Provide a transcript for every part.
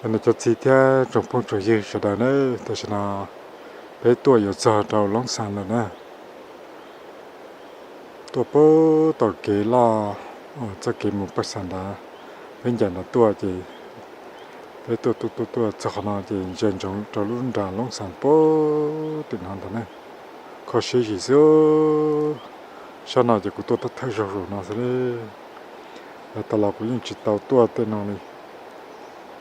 Cov niam cov txiv thiab tsoom phooj tsoom ywg sawv daws na, tam sim no peb tuaj yuav txog rau Loob Xas lawm na. Tuaj puag tom kev loj, txoj kev mus Paj Xas nrad, peb ncaim nrad tuaj ces peb tuaj tuaj tuaj tuaj txog qhov no ces ntsia ntsoov rau lub nram Loob Xas puag tim no ntag na. Kho siab zim xwb. Sab no ces kuv tuaj thawj zaug zaum no xwb. Yav tas los kuv yeej tsis tau tuaj tej no li.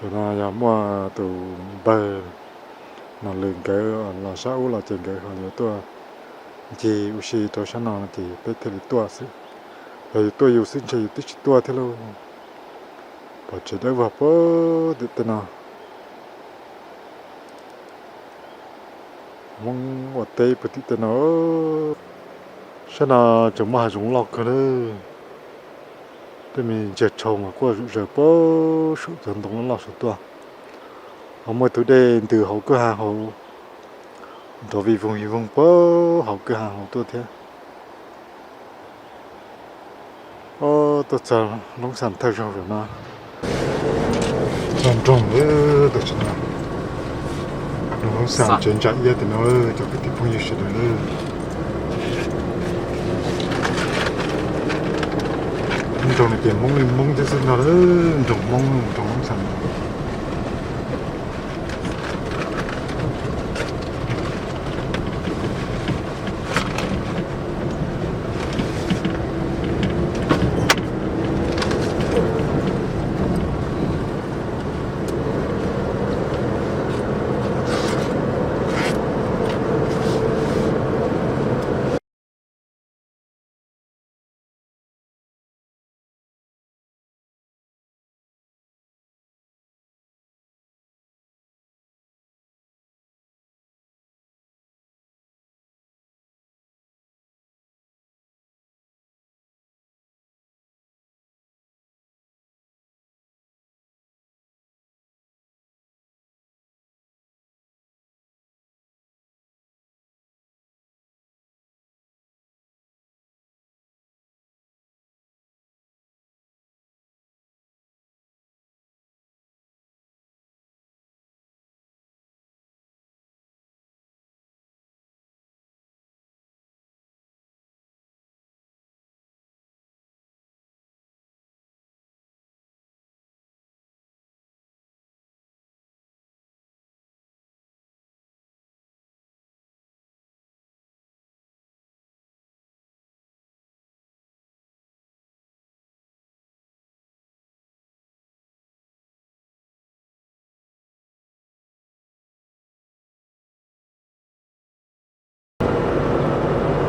Zaum no yog muaj tus npawg Nom Lwm nkawd los sab ub los ces nkawd ho yuav tuaj ncig ua si rau sab no ces peb thiaj li tuaj xwb. Yog yus tuaj yus xwb ntshe yus twb tsis tuaj thiab lauj. Pom tsev dawb vog puag tim tej no. Hmoob ua teb puag tim tej no. Sab no tseem muaj hav zoov loj kawg lawm. Tej me ntsiag tshau mas kuj zom zaws puag saum cov ntoo loj loj saum tuaj. Ho muaj tus dej ntws hauv kwj ha hauv, nrov vij voog vij voog puag hauv kwj ha hauv tuaj thiab. Tuaj txog Loob Xas thawj zaug zaum no. Txog nroog lawm tam sim no. Nroog Loob Xas tsev ntsa iab tim no, cov kwv tij phooj ywg sawv daws. Nroog no ces Hmoob li Hmoob thiab xwb no, nroog Hmoob nroog Loob Xas.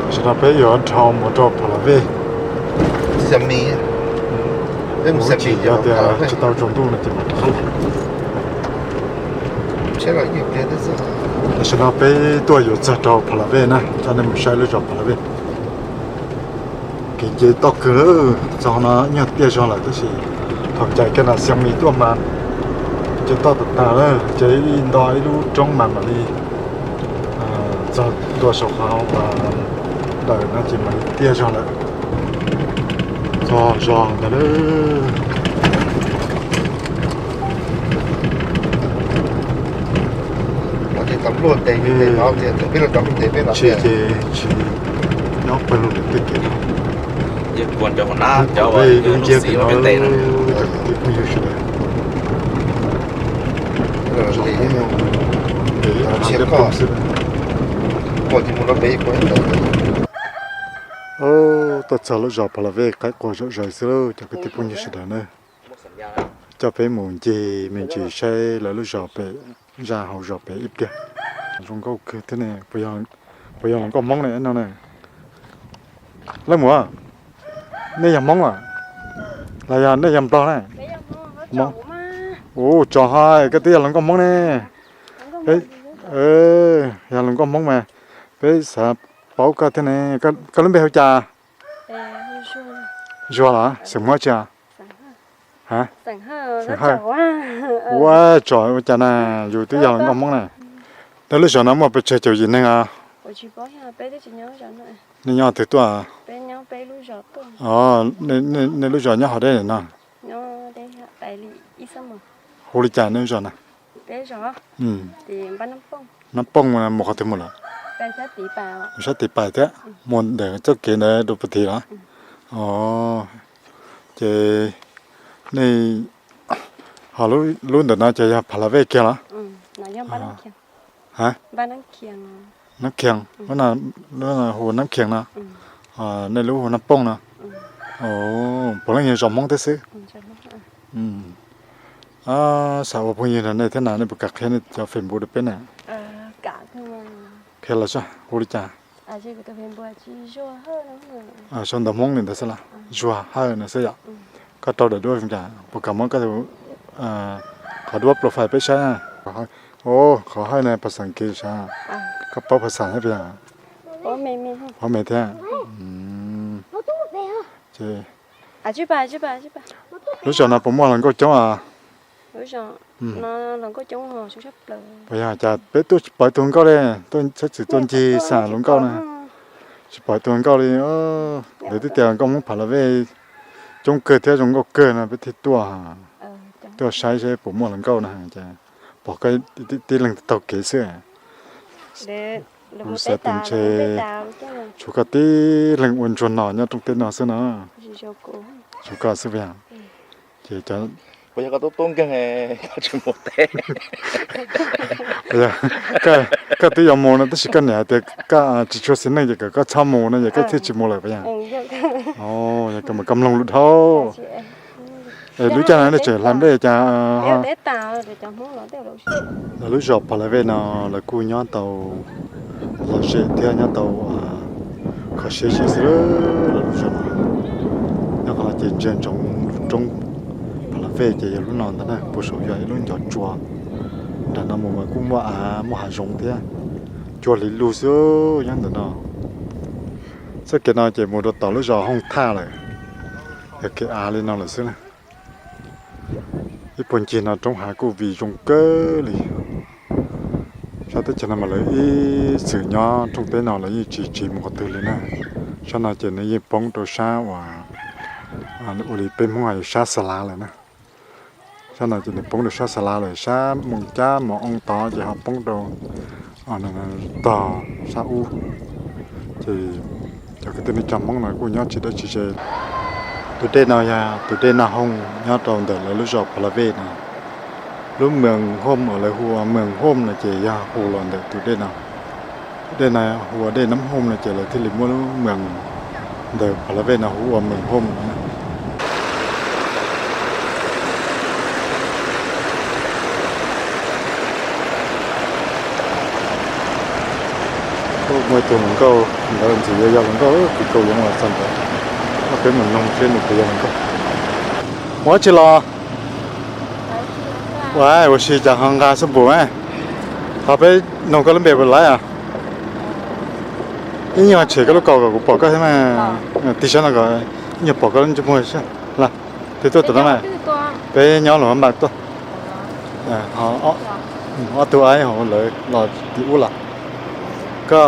Tam sim no peb yuav dhau mus rau Pha La Vej. Mus ib chim yog tias tsis tau tsaus ntuj no ces mam dhau. Tam sim no peb tuaj yuav txog rau Pha La Vej na, coj nej mus saib lub zos Pha La Vej. Kev nce toj kawg, txog no nyuag tiaj zog lawm tab sis thaum ncaim kiag nram Xiav Mis tuaj mas nce toj tag tag lawm, ces ib nto ib lub roob mas mam li txog ntua saum qhov uas dawm no ces mam li tiaj zog lawm. Txog zos ntag lawm. Tsis ces tsis nyob pawg lug lwm tej kev no. Peb lub ntsiab pem no, cov kwv tij phooj ywg sawv daws. Zos Hmoob, pem hav ntiaj teb xwb. Tuaj txog lub zos Pha La Vej qaib qua zom zaws xwb lauj cov kwv tij phooj ywg sawv daws na. Coj peb mus ncig me ntsis saib lawv lub zos pem, zaj hauv zos pem ib pliag. Zoo nkauj kawg thiab ne, puas yog hluas nkauj Hmoob ne no ne? Leej muam, nej yog Hmoob los yog nej yog Nplog na? Ua tsov hais, koj twb yog hluas nkauj Hmoob ne. Yog hluas nkauj Hmoob mas peb xav paub koj thiab ne. Koj lub npe hu cas? Zuag los? Xeem Hmoob tsi? Ua tsov ua cas na, yus twb yog hluas nkauj Hmoob na. Lawv lub zos no muaj pes tsawg caum yim neeg os? Nej nyob twg tuaj? Nej lub zos nyob hauv deb no. Hu li cas nej lub zos na? Nab Pooj mus qhov twg mus lawm? Mus sab tim pais thiab, mus ntawm txoj kev ntawd rau puag tim los? Ces nej ho lub ntawm no ces yog Pha La Vej kiag los? Nab Khias, lub no hu ua Nab Khias no, nej lub hu ua Nab Pooj no. Puav leej yog zos Hmoob thiab xwb. Xav ua phooj ywg nrog nej thiab na, nej puas kam qhia nej cov Facebook rau peb na? Qhia los seb hu li cas? Sau ntawv Hmoob li ntawd xwb los? Zuag Hawj no xwb yom. Koj rau daim duab zoo cas, puas kam muab koj tus qhov duab profile peb saib? Qhov Hawj no phas xas kiv sav, koj paub phas xas thiab puas yog? Paub me thiab. Lub zos no puas muaj hluas nkauj coob os? Puas yog cas peb tuaj tsis pom tus hluas nkauj li, tuaj txhawb txwm tuaj ncig xav hluas nkauj na, tsis pom tus hluas nkauj li. Lawv twb tias nkauj Hmoob Pha La Vej coob kawg thiab zoo nkauj kawg no peb thiaj tuaj, tuaj saib seb puas muaj hluas nkauj no ces pom koj tib leeg taug kev xwb. Kuv xav tias ntshe tshuav koj tib leeg ua ntsuag no nyob rooj teb no xwb no. Tshuav koj xwb puas yog? Ces koj twb yuav mus no tab sis koj niam hais tias koj tsis tshua xis neej ces kom koj txhob mus no ces koj thiaj tsis mus lawm puas yog? Yog koj mus koj mloog lus dhau. Es lub caij no nej tseem hla nplej cas? Lawv lub zos Pha La Vej no lawv kuj nyob tau lom zem thiab nyob tau kho siab zim xwb lawm lub zos no. Nyob qhov no ces ntsia ntsoov lub roob Pha La Vej ces yog lub no ntag na, puag saum yog ib lub ncov tsua, nram no mus mas kuj muaj av muaj hav zoov thiab, cua hliv lug xwb nyob ntawm no. Txoj kev no ces mus rau tom lub zos Hooj Thaj lawm, yog kev av li no lawm xwb na. Ib puag ncig no roob hav kuj vig zoo kawg li. Sab teb chaws no mas lawv ib txwm nyob rooj teb no lawv yeej tsis tsiv mus qhov twg li na. Sab no ces nws yeej poob rau sab uas ua li peb Hmoob hais sab Xa Lav lawm na. Sab no ces nws poob rau sab Xa Lav lawm, sab Moos Cab Moos Oo tod ces ho poob rau tog sab ub. Ces cov kwv tij neej tsa Hmoob no kuj nyob tsis deb tsis ze. Tus dej no yog tus dej Naj Hooj nyob rau ntawm lawv lub zos Pha La Vej no. Lub Moos Hooj uas lawv hu ua Moos Hooj no ces yog hu los ntawm tus dej no. Dej no hu ua dej Nab Hooj no ces lawv thiaj li muab lub moos ntawm Pha La Vej no hu ua Moos Hooj no. Muaj ib tug hluas nkauj ntawd ntxim yuav yog hluas nkauj, kwv kaus yoov los txog ntawd. Peb mus noog seb nws puas yog hluas nkauj. Mus dab tsi los? Ua, ua si cas ho nqa xab npum na? Qhov peb noog koj lub npe puas laiv os? Ib nyuag tshem koj lub kaus kom kuv pom koj thiab mas. Tig sab no kom ib nyuag pom koj lub ntsej muag seb. Twg tuaj tom no mas? Peb nyob Luam Phab Npas tuaj. Ob tug aib hauv lawv los tim ub los. Koj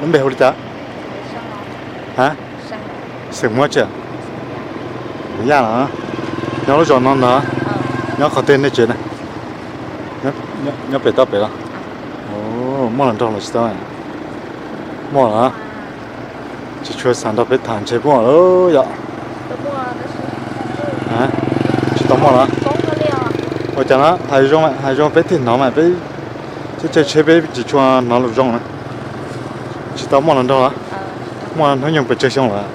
lub npe hu li cas? Ha? Xeem Muab tsi? Yaj los? Nyob lub zos no ntag. Nyob qhov twg nej tsev na? Nyob pem toj pem los? Muaj hluas nraug los tsis tau? Muaj los? Tsis tshua xav nrog peb tham ntshe muaj lawm yom. Tsis tau muaj los? Ua cas no hais zoo hais zoo peb thiaj hnov mas peb tsheb tsheb peb tsis tshua hnov lus zoo na. Tsis tau muaj hluas nraug los? Muaj hnub nyoog pes tsawg xyoo lawm?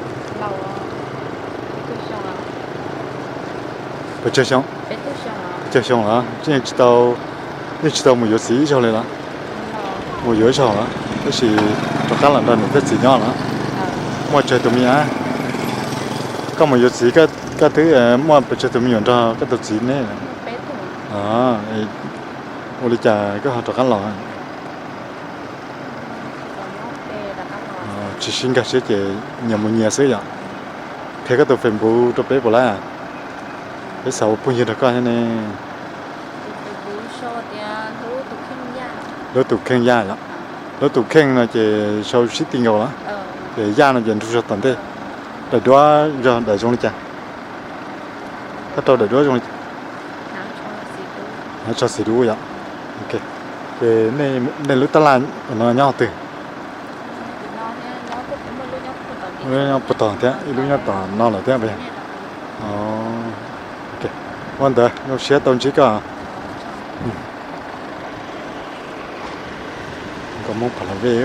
Pes tsawg xyoo? Pes tsawg xyoo los? Yeej tsis tau, yeej tsis tau mus yuav txiv ib zaug li los? Mus yuav ib zaug los tab sis rov qab los nrog niam thiab txiv nyob los? Muaj tsawg tus me nyuam? Koj mus yuav txiv koj twb muaj pes tsawg tus me nyuam nrog koj tus txiv ne? Ua li cas koj ho rov qab los? Tsis sib nkag siab ces nyias mus nyias xwb yom. Qhia koj tus Facebook rau peb puas laiv? Peb xav ua phooj ywg nrog koj thiab ne. Lub tus kheej yaj yom. Lub tus kheej no ces sau sib tij nkaus los? Ces yaj no ces nrug zog tom ntej. Daim duab zog daim zoo li cas? Koj rau daim duab zoo li cas? Hnav tsho xis dub yom. Ok, ces nej lub tab laj no nyob twg? Nyob puag tom thiab, ib lub nyob tom no lawm thiab puas yog? Ok, ua ntawd zoo siab tau ntsib koj. Nkauj Hmoob Pha La Vej,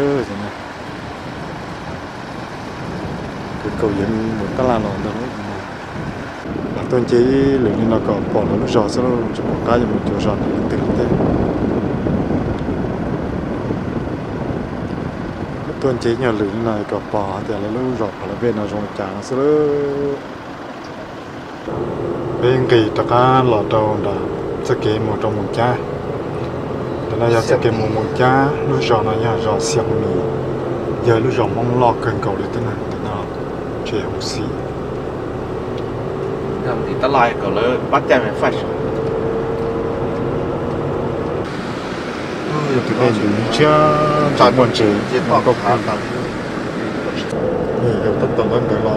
kwv kaus yeev mus tab laj los ntag. Tuaj nce ib lwm li no kom pom lawv lub zos xwb, tsis pom qab yuav mus cuag zos leej twg li thiab. Tuaj nce ib nyuag lwm li no kom pom hais tias lawv lub zos Pha La Vej no zoo li cas no xwb. Peb nqis rov qab los rau nram txoj kev mus rau Moos Cab. Ntawm no yog txoj kev mus Moos Cab, lub zos no yog zos Xiaum Mis, yog lub zos Hmoob loj kawg nkaus li thiab na. Ntawm no tseem huv xim. Yog tus dej ntshiab ntshiab, muaj ntses nkauj kawg. Yog tab tom lawv nkawd los.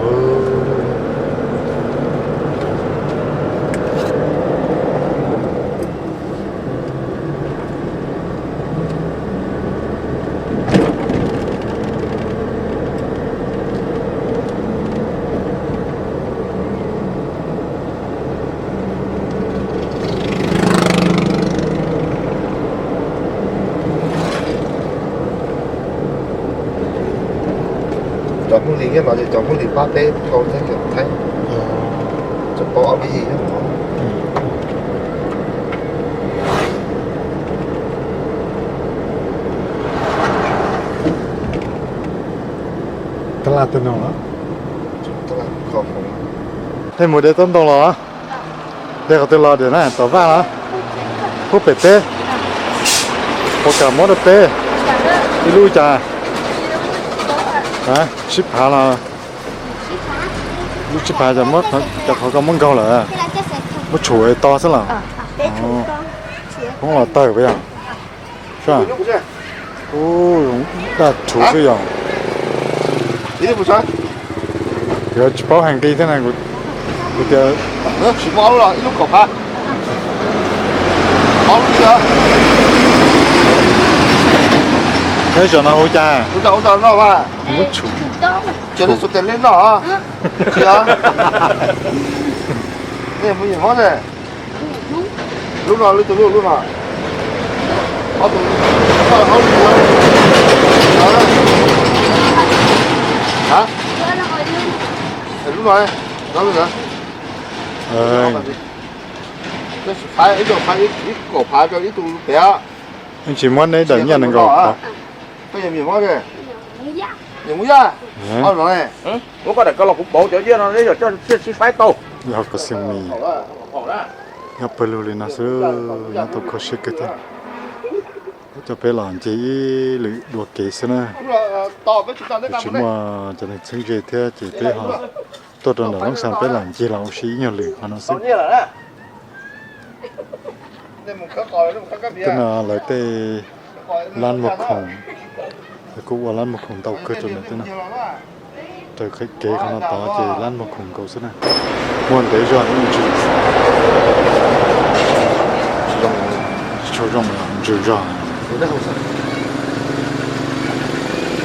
Cov Hmoob Lis nyob no ces cov Hmoob Lis pab peb dhau thiab cov Thaib, cov paub ob peb yig nyob no. Tab laj tej no los? Tej mus de tsob ntoo los? De qhov twg los diam na, tom vaj los? Pub pem teb. Puas kam muab rau peb? Ib lub cas? Sib phav los? Lub sib phav, cov qhov koj muab nkaug lawm, muab tshum to xwb los? Hmoob los tawg puas yog? Daj rhuv xwb yog. Yuav tsis paub hais nqi thiab na, kuv tias. Neb zos no hu cas? Muab tshum. Lub no, lub tus lub, lub no. Lub no, lub no. Ib kaum phav rau ib tug pem. Yeej tsis muab neb daim nyiaj nees nkaum. Muab daim koj los kuv pauv cov nyiaj no neb yog coj sib faib tau. Yog koj xeem mis nyob pawg lug li no xwb, nyob tau kho siab kawg thiab. Coj peb los nce ib lwm dua kev xwb na. Tsis muaj cov neeg txheeb ze thiab ces peb ho tuaj rau nram Loob Xas peb lam ncig los ua si ib nyuag lwm qhov no xwb. Tej no lawv tej lab muag khoom, lawv kuj ua lab muag khoom ntau kawg rau ntawm tej no. Raws kev qhov no tod ces lab muag khoom nkaus xwb na. Muaj ntev zog tsis tshua zoo, ntsws zog.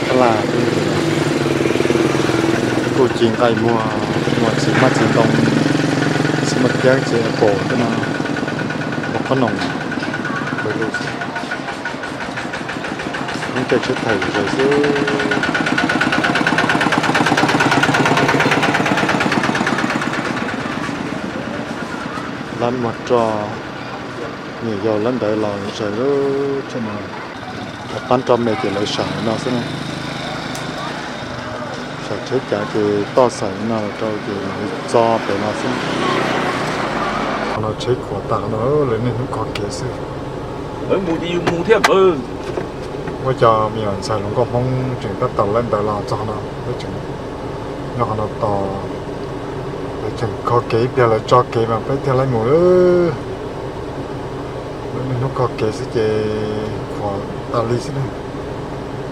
Tab laj kuj ci nqaij muag, muag txiv maj txiv ntoo, txiv maj kiab txiv apple tej no, ua qhob noom pawg lug xwb. Lub caij tsheb thaim zom zaws xwb. Lab muag roj, niam yau lab ntawd los zom zaws lub tsheb no. Lawv pab roj me ces lawv sam li no xwb na. Sam tsheb cav ces toj xaim li no los rau ces lawv txo pem no xwb. Qhov no tsheb khuam tas no, lawv niaj hnub kho kev xwb. Muab cov me nyuam ntxhais hluas nkauj Hmoob tseem tab tom lawv ntawd los txog no, peb tseem nyob qhov no tos, lawv tseem kho kev ib pliag lawv tso kev mas peb thiaj li mus. Lawv niaj hnub kho kev xwb ces khuam tas li xwb na.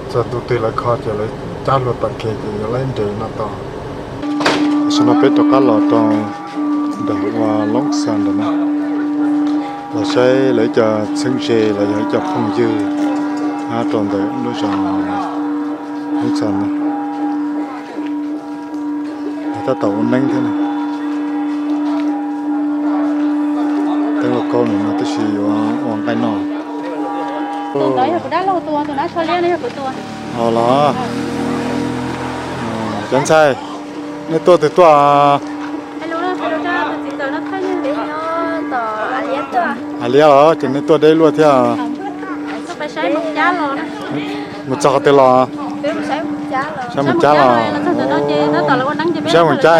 Txog ntu twg lawv kho ces lawv cab luag tom kev ces yuav laib nres no tos. Tam sim no peb rov qab los rau ntawm ua Loob Xas ntawm no. Los saib lawv cov txheeb ze los yog ib co phooj ywg nyob rau ntawm lub zos Hmoob Txos no. Tab tom ua neeb thiab ne. Teeb lauj kaub no tab sis yuav ua nqaij noj. Los, cov ntxhais, nej tuaj twg tuaj? Hais liab los ces nej tuaj deb luaj thiab. Mus txog qhov twg los? Saib Moos Cab los. Saib Moos Cab,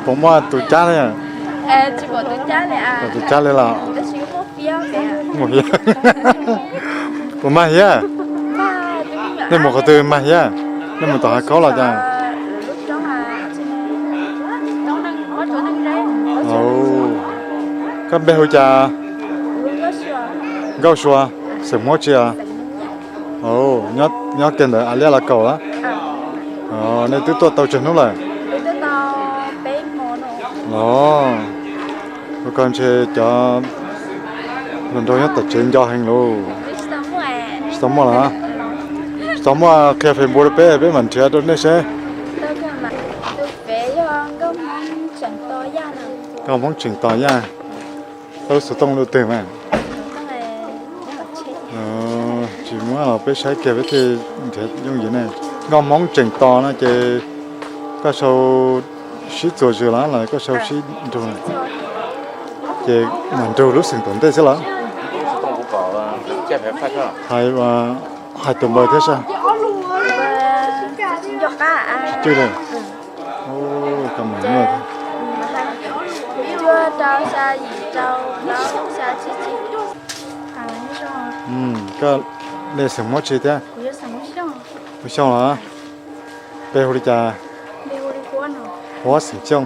puas muaj tus cab thiab? Puas tus cab li los? Puas mag hiab? Nej mus qhov twg mag hiab? Nej mus tom hav kaub los cas? Koj npe hu cas? Nkauj Sua, xeem Hmoob tsi? Nyob kiag ntawm A Liab Los Kaum lawm. Nej twb tuaj tau tsawg hnub lawm? Los, ua koj ntshe cov hluas nraug nyob tom tsev nco heev lauj. Tsis tau muaj los? Tsis tau muaj, qhia Facebook rau peb, peb mam nrhiav rau nej seb. Nkauj Hmoob Tseem Tos Yaj. Tau xov tooj lub twg mas? Tsis muaj los peb saib kiag peb thiaj nrhiav yooj yim ne. Nkauj Hmoob Tseem Tos no ces koj sau sib txuas zws los los koj sau sib nrug na? Ces mam nrug lub xeem tom ntej xwb los? Hais, hais tus npawg thiab sas. Tsis cwj li. Koj nej xeem Hmoob tsi thiab? Hu Xyooj los? Peb hu li cas? Huab xeem Xyooj.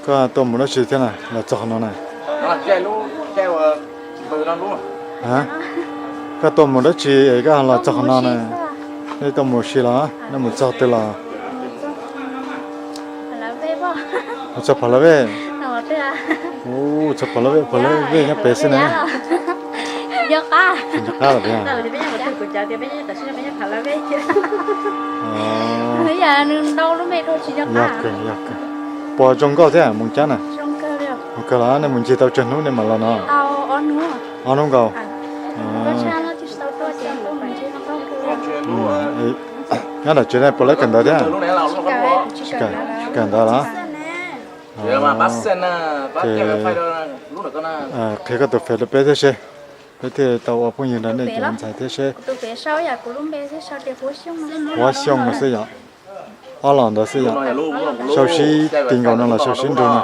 Koj tuaj mus dab tsi thiab na los txog qhov no na? Koj tuaj mus dab tsi es koj los txog qhov no na? Nej tuaj mus si los? Nej mus txog twg los? Mus txog Phav Laj Vej. Mus txog Phav Laj Vej, Phav Laj Vej nyob pem xwb na. Tsis nco qab los tias. Puas zoo nkauj thiab Moos Cab na? Zoo kawg los, nej mus ncig tau tsawg hnub nej mam los no? Ob hnub nkaus. Nyob nram tsev ne puas lawv kawm ntawv thiab? Kawm ntawv los? Ces qhia koj tus Face rau peb thiab seb, peb thiaj tau ua phooj ywg nrog nej cov ntxhais thiab seb. Huab Xyooj no xwb yom. Ob los ntawd xwb yom. Sau sib ti nkaus no los sau sib nrug no?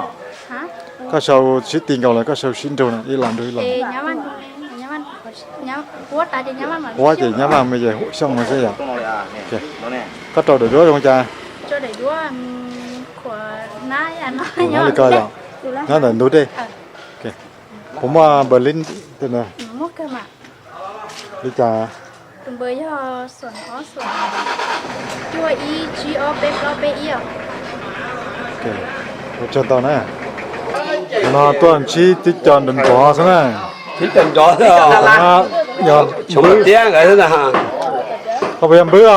Koj sau sib ti nkaus los koj sau sib nrug no, ib los nrug ib los? Huab ces Nyab Vaj, me ces Xyooj no xwb yom. Koj rau daim duab zoo cas? Nyob li ko yom. Nyob ntawm ntug dej. Puas muaj Berlin li cas? Ua tsaug ntau na. No tuaj ntsib tib co nrov nrov xwb na. Koj puas yog Npwb os?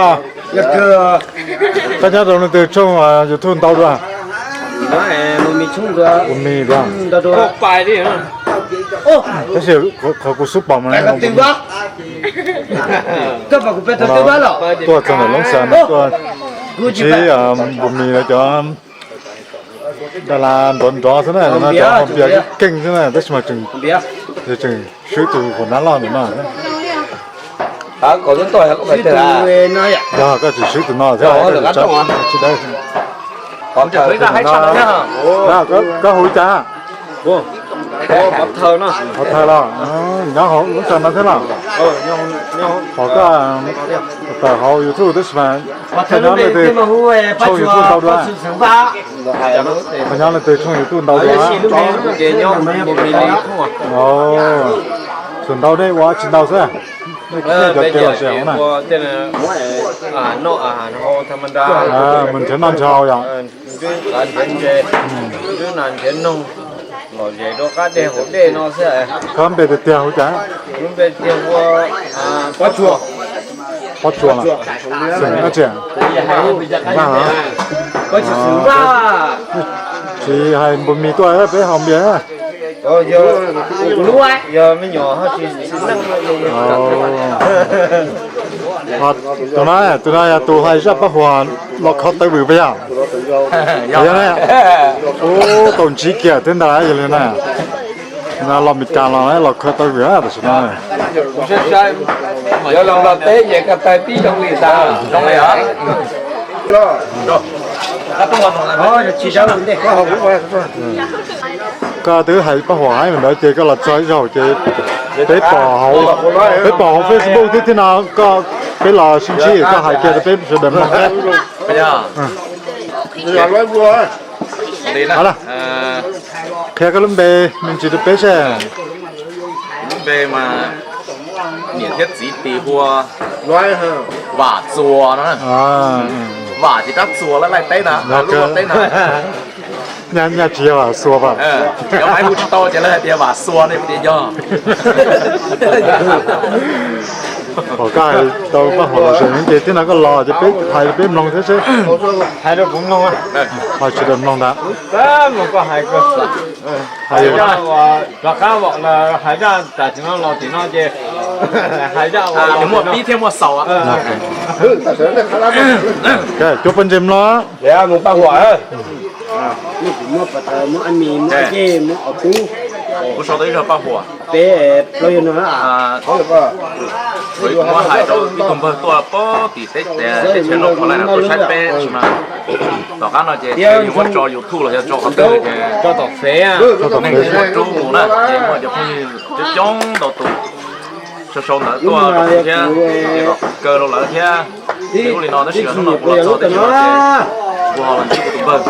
Koj nyob rau leej twg tshooj YouTube ntau dua? Ua mis dua. Tab sis qhov kuv xub pom mas tuaj txog ntawm Loob Xas no tuaj ntsib Npus Mis lawv cov da las nrov nrov xwb na, cov hau npias keej xwb na, tab sis mas tseem, tseem swb tus hauv nab loj ntawm no. Yog koj tseem swb tus no thiab, tsis dawb. Koj hu li cas? Hauv Thaib los? Nyob hauv lub xeev no thiab los? Hos koj tawm hauv YouTube tab sis mas koj nyob leej twg tshooj YouTube ntau dua? Koj nyob leej twg tshooj YouTube ntau dua? Tsuas ntau dej ua tsis ntau xwb. Nej cov kev lom zem hauv na. Mus nrhiav noj nrhiav haus yom. Los zes rau qab dej haus dej no xwb. Koj npe tiag tiag hu cas? Kuv npe tiag hu Pob Tsuas. Pob Tsuas los? Xeem dab tsi? Vaj los? Tsis hais npus mis tuaj peb haus npias. Yog me nyuam ho tsis tsis neej. Tus no, tus no yog tus hais zaj paj huam los kho taw vwm puas yog? Yog ne. Ub, tau ntsib kiag thiab ntag yog li na. No los Mes Kas los los kho taw vwm tam sim no. Yuav los Nplog teb ces ko taw tib zoo li ntag. Zoo li os. Koj twb hais paj huam heev li ntawd ces koj los txog ib zaug ces peb pom hauv, peb pom hauv Facebook thiab thiab no, koj, peb los sib ntsib koj hais kiag rau peb sawv daws mloog thiab. Qhia koj lub npe me ntsis rau peb seb. Lub npe mas niam thiab txiv tis hu ua Vam Txuas no. Vam ces rab txuas lawv laij teb na, lub teb na. Nyaj tsis yog Vam Xuas as? Cov maiv hu tsis tau ces lawv hais tias Vam Xuas ne, tias yog. Pom koj hais tau paj huam los zoo ces thiab no koj los ces peb hais rau peb mloog thiab seb. Hais rau kuv mloog. Hais sawv daws mloog ntag. Rov qab los hais zaj tam sim no los tim no ces hais zaj uas muaj pib thiab muaj xaus. Cuab pob ntseg mloog. Kuv sau tau ib zaj paj huam. Peb plaub yog no, kuv muab hais rau ib tug npawg tuaj pem tim teb, teb chaws North Carolina tuaj saib peb tab sis mas tom qab no ces yus muab tso YouTube los yog tso qhov twg ces neeg muab rub mus na, ces muaj cov phooj ywg coob coob ntau tus sau sau ntawv tuaj rau kuv thiab, ces los kaw rau lawv thiab. Ces ua li no tab sis hnub no kuv los txog teb chaws no ces kuv ho los ntsib kuv tus npawg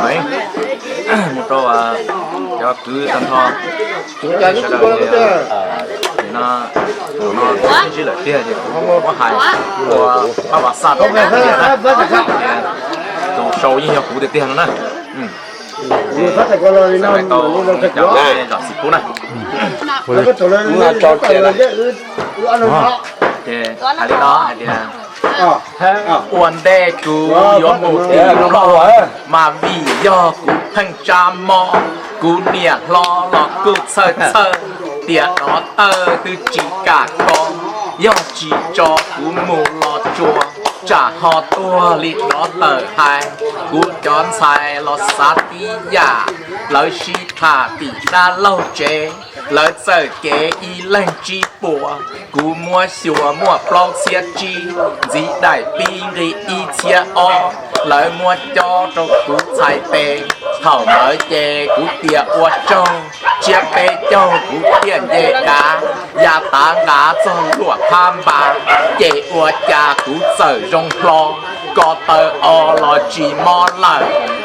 Feev mus rau cov kwv tag nrho sawv daws ces no, no sib ntsib lawm tiag ces kuv muab hais ua pab pas xaj rau tiag na. Tus sau yeej yog kuv tiag tiag no na. Tau zam txim pub na. Ces hais li no hais tias, ua ntej kuv yuav mus tim Nplog, mas vim yog kuv pheej tsa mob, kuv niam hlob los kuj txhawj txhawj tias dov tawj twb tsis kam kho, yog tsis tso kuv mus los tsuas, tsam ho tuag li dov tawj hais. Kuv cov ntxhais los xav tib yam, lawv sib tham tim dab laug tsev, lawv txawm kev ib leeg tsib puas, kuv muab xyuas muaj plaub txhiab tsib, ntxiv daim pib nqi ib txhiab ob, lawv muab cob rau kuv txhais tes. Thaum ntawd ces kuv tias ua tsaug, tsiab peb caug kuv thiaj nce dav, ya tav nqa txog luam phab npas, ces ua cas kuv txawm zoo hlo, ko taw o los tsis mob lawm,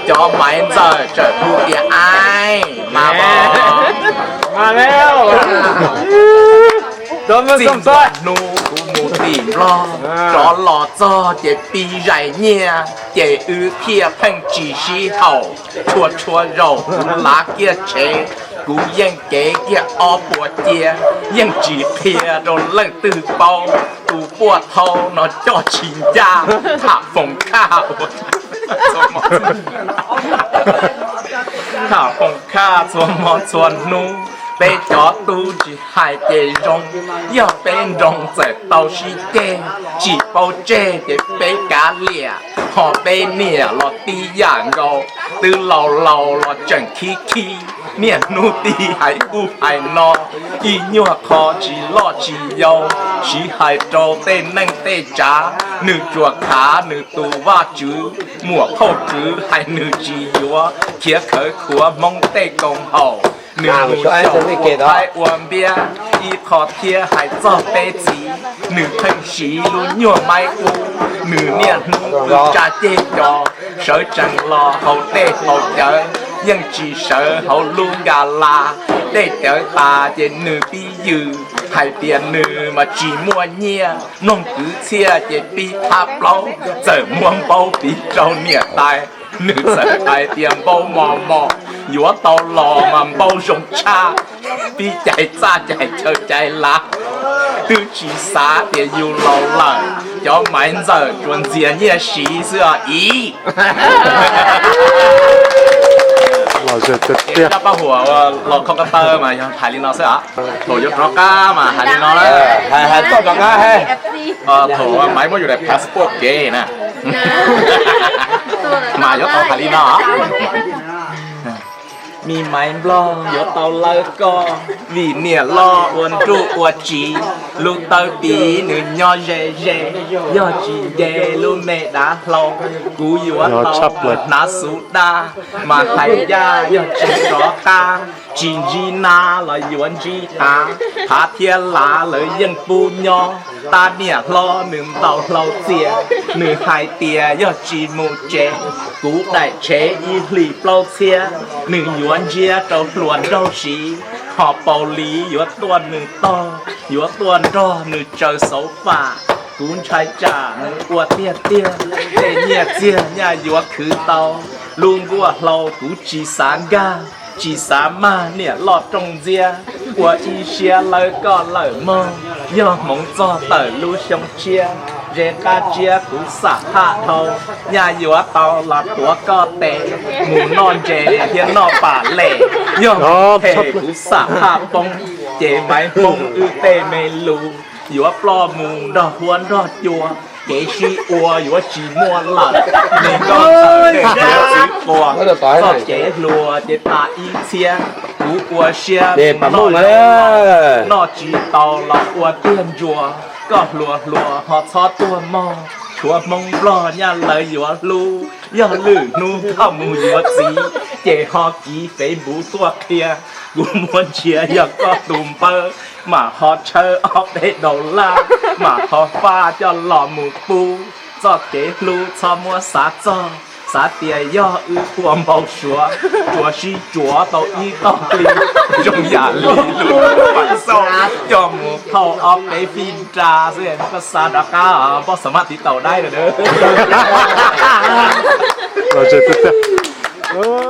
cov maiv ntxawm txawm hu tias aib mas txij hnub kuv mus tim Nplog, rov los txog ces pib zais nyiaj, ces wb thiaj pheej tsis sib haum, tshua tshua zaus kuv lav kiag tsev, kuv yeej kev kiag ob puas cia, yeej tsis qhia rau leej twg paub, tus puaj thau no coj tsis ncaj, tham foos khaj, tham foos khaj txhua hmo txhua hnub, peb cov tub tsis hais ces zoo, yog peb nroo txawm tau sib ceg, tsis paub tseg ces peb kav liam, ho peb niam los tib yam nkaus, twb laus laus los tseem khib khib, niaj hnub tig hais ub hais no, ib nyuag qho tsis loj tsis yau, siv hais rau tej neej tej tsav, nws tsuas khav nws tus Vajtswv, muam phauj tswv hais nws tsis yuav, khiav khawv khuav Hmoob tej koom haum, nws mus xyaum ua thaib ua npiab, ib qho thiab hais txog peb txiv, nws pheej siv lub nyuag maib ub, nws niaj hnub pw tsa ceg co, sawv tsees los haus dej haus cawv, yeej tsis sawv hauv lub nkas las, dej cawv tas ces nws pib yws, hais tias nws mas tsis muaj nyiaj, mloog kwv txhiaj ces pib thab plaub, txawm muab npaub piv rau niam tais, nws txawm hais tias npaub mos mos, Yuav tau los mas npau zoo tshaj, tib cais txaj cais chaw cais lav, twb tsis xav tias yus laus lawm, cov Maiv Ntxawm tsuas ntxias nyiaj siv xwb os iv. Cov paj huam los kho ko taw mas yog hais li no xwb os, thaum yuav rov qab mas hais li no na. Thaum Maiv muab yus daim passport kev na, mas yuav tau hais li no. Me Maiv Nplog yuav tau lawv koj, vim niam loj ua nruj ua tsiv, lub tawb piv nws nyob ze ze, yog tsis nce lub me dav hlau, kuv yuav tau hnav xuv daj, mas hais ncaj yog tsis rov qab, tsis ntsib nab los yuav ntsib qav, phav thiab lav lawv yeej pub nyob, tab niam hlob nws ntaus hlau txias, nws hais tias yog tsis mus tsev, kuv daim tshev ib hlis plaub txhiab, nws yuav ntsiab rau hluas nraug siv, ho Paus Lis yuav tuaj nws tog, yuav tuaj nrog nws tsaws xauv fam, kuv ntshai tsam nws ua tiag tiag, tej nyiaj txiag nyaj yuav khwv tau, lub nkuaj hlau kuv tsis xav nkag, tsis xav mag niam loj rooj ntxiab, ua ib siab lawv koj lawm mog, yog hmoov txog tawm lub xyoo tshiab, ze qab tsiab kuv xam phaj dhau, nyaj yuav tau los tuav koj tes, mus noj ntses thiab noj pam lem, yog phem kuv xam phaj poob, ces Maiv Hmoob wb tej me lus, yuav ploj mus nrog huab nrog cua, kev sib ua yuav tsis muaj lawm, neeg nkauj ntxawm txiv quas, txoj kev hluas ces tas ib txhiab, kuv ua siab noj tsis tau los ua tiag ntsuas, koj hluas hluas ho txhob tuag mog, tshuav Hmoob Nplog nyaj lawv yuav hlub, yog lwm hnub koj mus yuav txiv, ces ho kiv Facebook tuaj qhia, kuv muab nrhiav yog koj tus npawb, mam ho tshawb ob peb daus laj, mam ho faj coj los mus pub, txoj kev hlub txhob muab xav txog, xav tias yog wb ua npau suav, tsuas sib tsuav tau ib tog plig, zoo yam li lub pam xauj coj mus thauj ob peb fij nra xwb, koj xa rov qab, poj xam maj tiv taus daib lawm.